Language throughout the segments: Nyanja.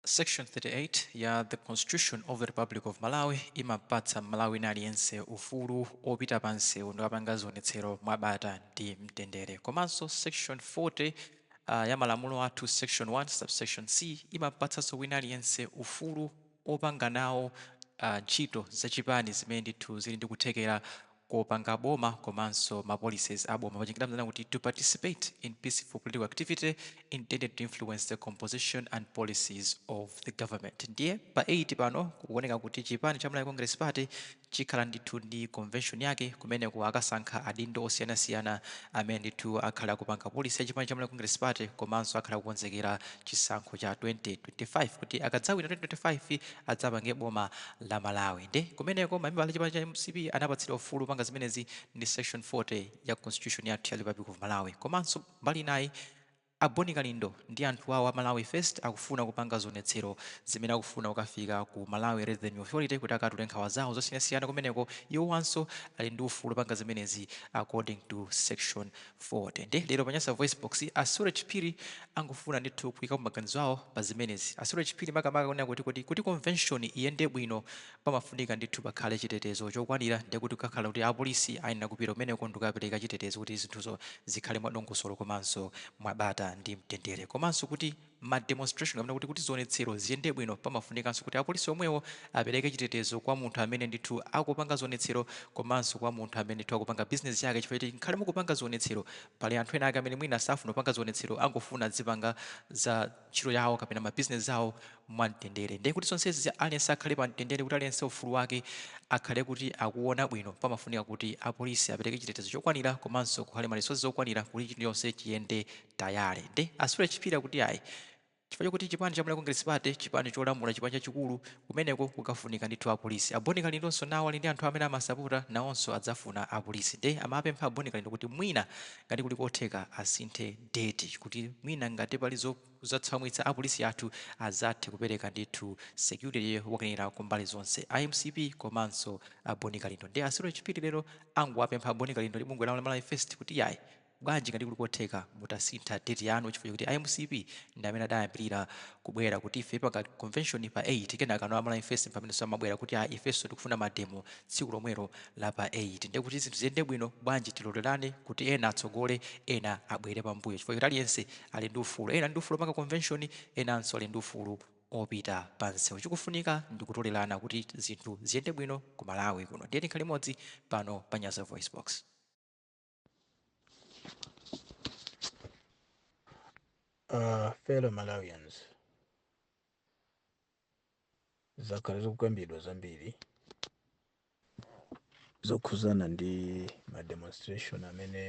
Section 38 ya the Constitution of the Republic of Malawi imapatsa Mmalawi wina aliyense ufulu opita pa msewu ndikapanga zionetsero mwabata ndi mtendere. Komanso Section 40 ya malamulo athu Section 1 subsection C imapatsanso wina aliyense ufulu opanga nawo ntchito zachipani zimene ndithu zili ndi kuthekera kopanga boma komanso ma policies a boma. Pachingerezi amanena kuti to participate in peaceful political activity intended to influence the composition and policies of the government. Ndiye pa 8 pano kukuoneka kuti chipani cha Malawi Congress Party chikhala ndithu ndi convention yake kumeneko akasankha adindo osiyanasiyana amene ndithu akhale akupanga policy ya chipani cha Malawi Congress Party komanso akhale akukonzekera chisankho cha 2025 kuti akadzawina 2025 adzapange boma la Malawi. Nde kumeneko mamembala a chipani cha mcp anapatsidwa ufulu opanga zimenezi ndi section 40 ya constitution yathu ya Republic of Malawi. Komanso mbali inayi A Bon Kalindo ndi anthu awo a Malawi First akufuna kupanga zionetsero zimene akufuna kukafika ku Malawi Revenue Authority kuti akatule nkhawa zawo zosiyanasiyana kumeneko. Iwowanso ali ndi ufulu opanga zimenezi according to section 40. Nde lero pa Nyasa VoiceBox a Suresh Phiri angofuna ndithu kuikapo maganizo awo pa zimenezi. A Suresh Phiri makamaka akunena kuti kuti kuti convention iyende bwino pamafunika ndithu pakhale chitetezo chokwanira ndiye kuti kukakhala kuti apolisi ayenera kupita kumeneko ndikukapereka chitetezo kuti zinthuzo zikhale mwadongosolo komanso mwabata ndi mtendere. Komanso kuti ma demonstration kapena kuti kuti zionetsero ziyende bwino pamafunikanso kuti apolisi omwewo apereke chitetezo kwa munthu amene ndithu akupanga zionetsero komanso kwa munthu amene ndithu akupanga business yake chifukwa choti ngakhale mukupanga zionetsero pali anthu ena ake amene mwina safuna kupanga zionetsero angofuna adzipanga za ntchito yawo kapena ma business awo mwamtendere. Ndiye kuti zonsezi aliyense akhale pa mtendere kuti aliyense ufulu wake akhale kuti akuuona bwino pamafunika kuti apolisi apereke chitetezo chokwanira komanso kukhale ma resources okwanira kuti chilichonse chiyende tayale. Nde a Suresh Phiri akuti ayi chifukwa chokuti chipani cha Malawi Congress Party chipani cholamula chipani chachikulu kumeneko kukafunika ndithu apolisi. A Bon Kalindonso nawo ali ndi anthu amene amasapota nawonso adzafuna apolisi. Nde amapempha a Bon Kalindo kuti mwina ngati kuli kotheka asinthe date kuti mwina ngati pali zo Zotsamwitsa apolisi athu azathe kupereka ndithu security yokwanira kumbali zonse a mcp komanso a Bon Kalindo nde a Suresh Phiri lero angowapempha a Bon Kalindo ndi bungwe lawo la Malawi First kuti iyayi bwanji ngati kuli kotheka mutasintha date yanu chifukwa chokuti a mcp ndi amene adayambilira kubwera kuti ife tipanga convention pa 8 kenakano a Malawi First mpamenenso amabwera kuti ayi ifenso tikufuna mademo tsiku lomwelo la pa 8 ndiye kuti zinthu ziyende bwino bwanji tilolerane kuti ena atsogole ena abwere pambuyo chifukwa choti aliyense ali ndi ufulu ena ali ndi ufulu opanga convention enanso ali ndi ufulu opita pa msewu chikufunika ndikutolerana kuti zinthu ziyende bwino ku Malawi kuno ndiye tikhale limodzi pano pa Nyasa VoiceBox. Fellow Malawians, zakhala zikukambidwa zambiri zokhuzana ndi ma demonstration amene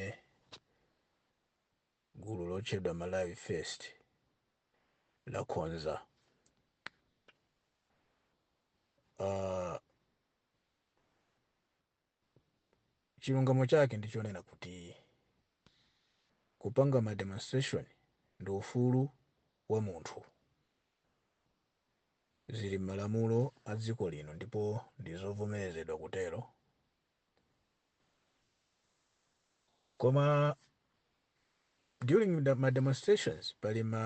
gulu lotchedwa Malawi First lakonza. Chilungamo chake ndi chonena kuti kupanga ma demonstration ndi ufulu wa munthu, zili m'malamulo a dziko lino ndipo ndi zovomerezedwa kutero. Koma during ma demonstrations pali ma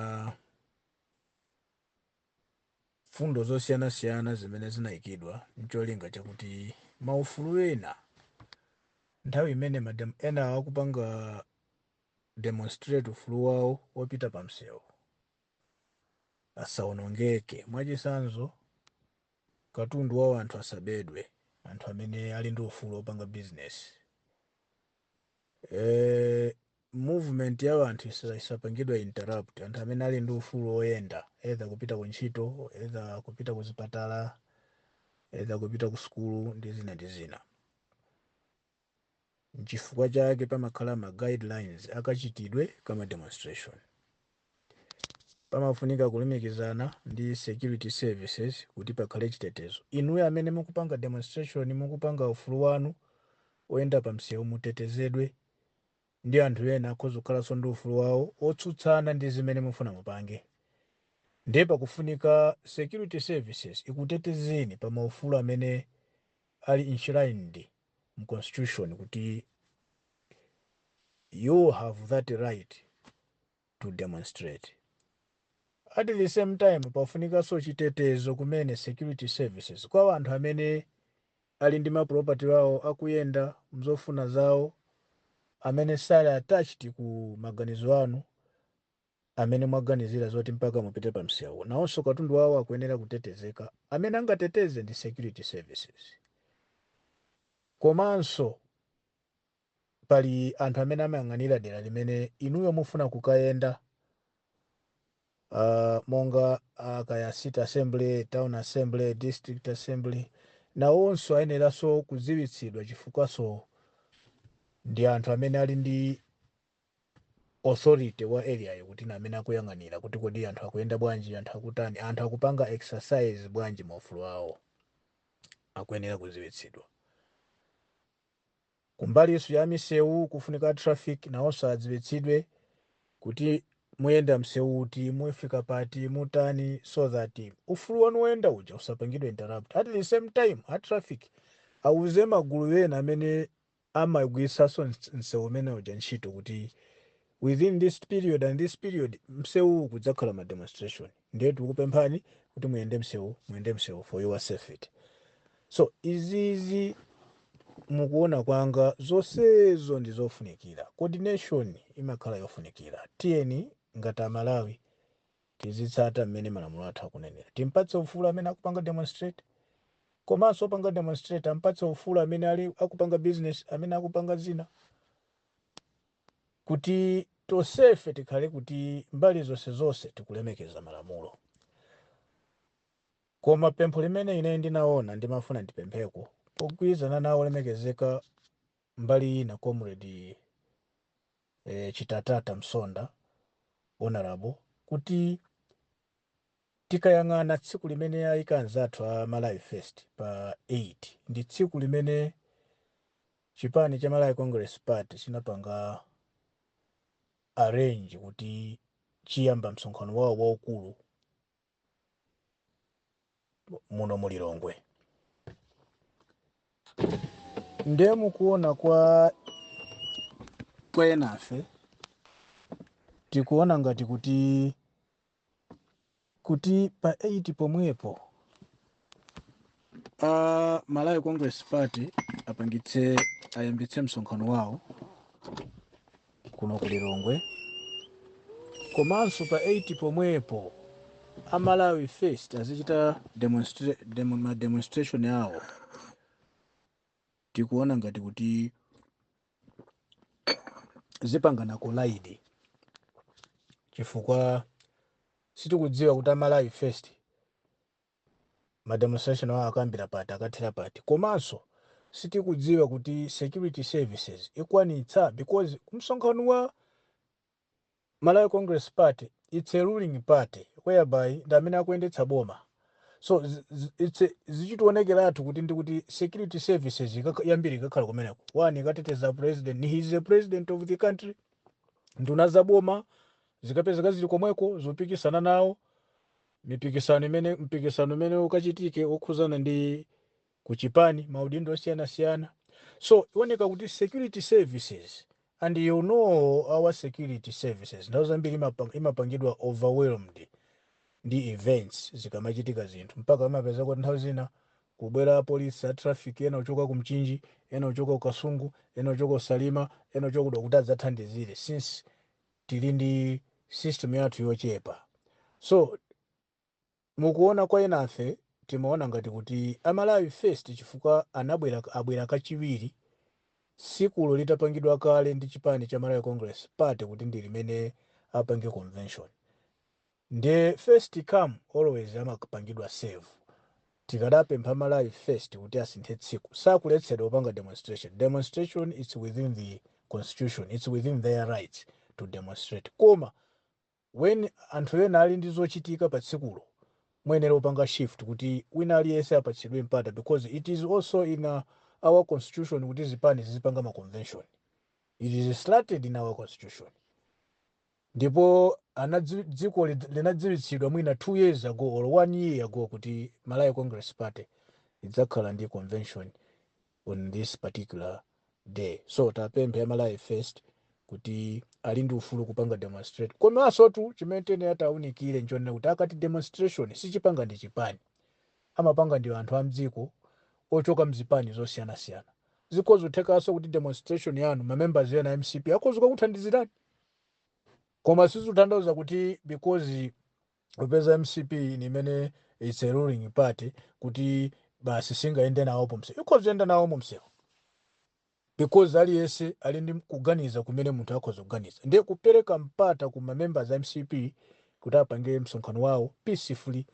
fundo zosiyanasiyana zimene zinayikidwa ncholinga chakuti maufulu ena nthawi imene ena akupanga demonstrate ufulu wawo wopita pa msewu asawonongeke. Mwachitsanzo, katundu wa anthu asabedwe, anthu amene ali ndi ufulu wopanga business. Movement ya anthu isapangidwe interrupt, anthu amene ali ndi ufulu woyenda, either kupita ku ntchito, either kupita ku zipatala, either kupita ku sukulu ndi zina ndi zina. Nchifukwa chake pamakhala ma guidelines akachitidwe kama demonstration. Pamafunika kulumikizana ndi security services kuti pakhale chitetezo. Inuyo amene mukupanga demonstration, mukupanga ufulu wanu oyenda pa msewu, mutetezedwe ndi anthu ena akhoza kukhalanso ndi ufulu wawo otsutsana ndi zimene mufuna mupange. Ndiye pakufunika security services ikutetezeni pa maufulu amene ali enshrined mu constitution kuti you have that right to demonstrate. At the same time, pafunikanso chitetezo kumene, security services, kwa anthu amene ali ndi ma property awo, akuyenda mzofuna zawo, amene sali attached ku maganizo anu amene mwaganizira zoti mpaka mupite pa msewu. Nawonso katundu wawo akuyenera kutetezeka. Amene angateteze ndi security services. Komanso pali anthu amene amayang'anira dera limene inuyo mufuna kukayenda, monga kaya city assembly, town assembly, district assembly. Nawonso ayeneranso kudziwitsidwa, chifukwaso ndi anthu amene ali ndi authority wa area yo, kuti na amene akuyang'anira kuti kodi anthu akuyenda bwanji, anthu akutani, anthu akupanga exercise bwanji maufulu awo, akuyenera kudziwitsidwa. Kumbaliso ya misewu kufunika traffic, nawonso adziwitsidwe kuti muyenda msewu uti, mufika pati, mutani, so that ufulu wanu woyenda uja usapangidwe interrupt. At the same time, a traffic auze magulu ena amene amagwiritsanso msewu umene uja ntchito kuti within this period and this period msewu kudzakhala ma demonstration, ndiye tikupemphani kuti muyende msewu, muyende msewu for your safety. So izizi, mukuona kwanga, zonsezo ndi zofunikira. Coordination imakhala yofunikira. Tiyeni ngati Amalawi tizitsata mmene malamulo athu akunenera. Timpatse ufulu amene akupanga demonstrate, komanso opanga demonstrate ampatse ufulu amene ali akupanga business, amene akupanga zina, kuti tonsefe tikhale kuti mbali zonse zonse tikulemekeza malamulo. Koma pempho limene ine ndinaona ndimafuna ndipempheko pogwirizana nawo olemekezeka mbali ina, Comrade Chitatata Msonda, Honorable, kuti tikayang'ana tsiku limene ayika anzathu a Malawi First pa 8, ndi tsiku limene chipani cha Malawi Congress Party chinapanga arrange kuti chiyamba msonkhano wawo waukulu muno mu Lilongwe. Ndiye mukuona kwa enafe, tikuona ngati kuti pa 8 pomwepo Malawi Congress Party apangitse, ayambitse msonkhano wawo kuno ku Lilongwe, komanso pa 8 pomwepo a Malawi First azichita ma demonstration yawo, tikuona ngati kuti zipangana collide, chifukwa sitikudziwa kuti a Malawi First ma demonstration awo akambira pati, akathera pati. Komanso sitikudziwa kuti security services ikwanitsa, because msonkhano wa Malawi Congress Party, it's a ruling party whereby ndi amene akuyendetsa boma. So zichitionekeratu kuti ndikuti security services yambiri ikakhala kumeneko. One, ikateteza president, he is the president of the country. Nduna za boma zikapezeka zili komweko zopikisana nawo mipikisano imene, mpikisano umene ukachitike wokhuzana ndi kuchipani, maudindo osiyanasiyana. So ioneka kuti security services, and you know our security services nthawi zambiri imapangidwa overwhelmed ndi events zikamachitika zinthu, mpaka amapeza kuti nthawi zina kubwera apolisi a traffic, ena kuchoka ku Mchinji, ena kuchoka ku Kasungu, ena kuchoka ku Salima, ena kuchoka kuda, kuti adzathandizire, since tili ndi system yathu yochepa. So mukuona kwa enafe, timaona ngati kuti Amalawi First, chifukwa anabwera, abwera kachiwiri sikulo litapangidwa kale ndi chipani cha Malawi Congress Party kuti ndi limene apange convention, ndiye first come always amapangidwa serve. Tikadapempha Malawi First kuti asinthe tsiku. Sakuletsedwa kupanga demonstration. Demonstration, it's within the constitution, it's within their rights to demonstrate. Koma when anthu ena ali ndi zochitika pa tsikulo, muyenera kupanga shift kuti wina aliyense apatsidwe mpata, because it is also in our constitution kuti zipani zizipanga ma convention. It is stated in our constitution. Ndipo dziko linadziwitsidwa mwina 2 years ago or one year ago kuti Malawi Congress Party idzakhala ndi convention on this particular day. So tapemphe Malawi First kuti Kuti ali ndi ufulu kupanga demonstrate. Komanso tu chimene tene atawunikire nchonena kuti akati demonstration, sichipanga ndi chipani, amapanga ndi anthu a mdziko ochoka mzipani zosiyanasiyana. Zikhoza kuthekanso kuti demonstration yanu, mamembers ena MCP akhoza kukuthandizirani, koma sizikutanthauza kuti because upeza MCP ni imene it's a ruling party kuti basi singayende nawo pomsewu. Ikhoza kuyenda nawo mumsewu because aliyense ali ndi kuganiza kumene munthu akhoza kuganiza. Ndiye kupereka mpata ku mamembers a MCP kuti apange msonkhano wawo peacefully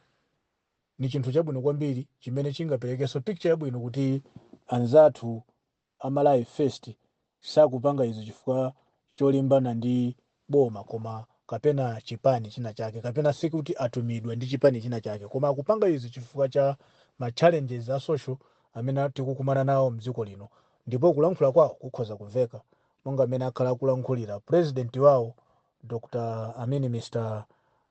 ni chinthu chabwino kwambiri chimene chingaperekenso picture yabwino kuti anzathu aMalawi First sakupanga izi chifukwa cholimbana ndi boma koma kapena chipani china chake, kapena sikuti atumidwa ndi chipani china chake, koma akupanga izi chifukwa cha ma challenges a social amene tikukumana nawo mdziko lino. Ndipo kulankhula kwawo kukhoza kumveka monga amene akhala akulankhulira president wawo Dr amene Mr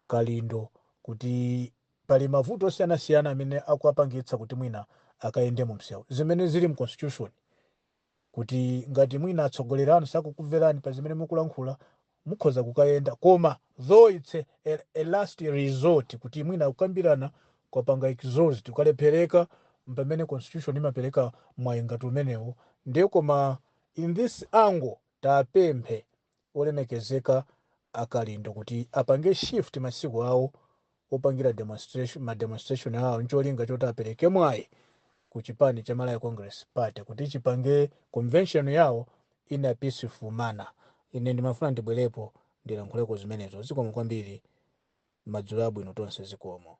Kalindo, kuti pali mavuto osiyanasiyana amene akuapangitsa kuti mwina akayende mu msewu, zimene zili mu constitution kuti ngati mwina atsogoleri anu sakukumverani pa zimene mukulankhula, mukhoza kukayenda, koma though it's a last resort, kuti mwina kukambirana kwapanga exhaust, kukalephereka, pamene constitution imapereka mwayi ngati umenewo. Ndiye koma in this angle tapemphe olemekezeka aKalindo kuti apange shift masiku awo opangira demonstration, ma demonstration awo, ncholinga choti apereke mwayi ku chipani cha Malawi Congress Party kuti chipange convention yawo in a peaceful manner. Ine ndimafuna ndibwerepo ndilankhuleko zimenezo. Zikomo kwambiri, madzulo abwino tonse, zikomo.